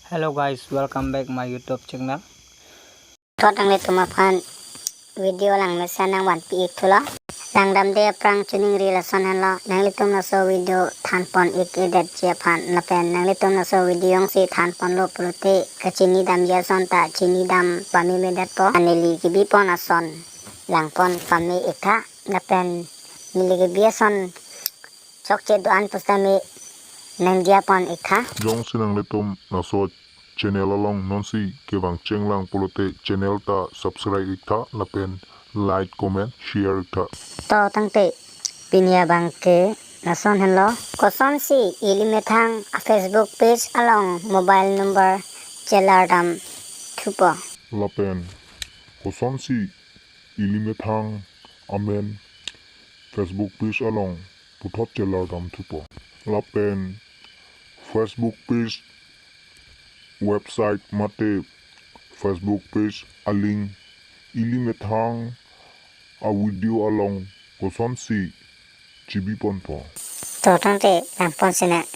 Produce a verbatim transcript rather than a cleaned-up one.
Hello guys, welcome back my YouTube channel. Puthot nanglitum aphan video langmesen nangvanpi ik thulo. Langdamde aphrang choningri lason henlo, nanglitum laso video thanpon ik-edetji aphan lapen nanglitum laso video jongsi thanponlo pulote kachinidamji ason ta chinidam pamemedetpo. Neli kebipon ason langpon pame ik tha lapen neli kebi ason chokche do-an pusitame nangdiya pon ik tha. Jongsi nanglitum laso channel along nonsi kevang chenglang pulote channel ta subscribe ik tha lapen like, comment, share ik tha. To tangte pini abangke lason henlo. Kosonsi ili methang a Facebook page along mobile number chelardam thupo lapen kosonsi ili methang amen Facebook page along puthot chelardam thupo lapen Facebook page, website mate Facebook page a-link ili methang a video along kosonsi chibiponpo. To tangte langpon sinang.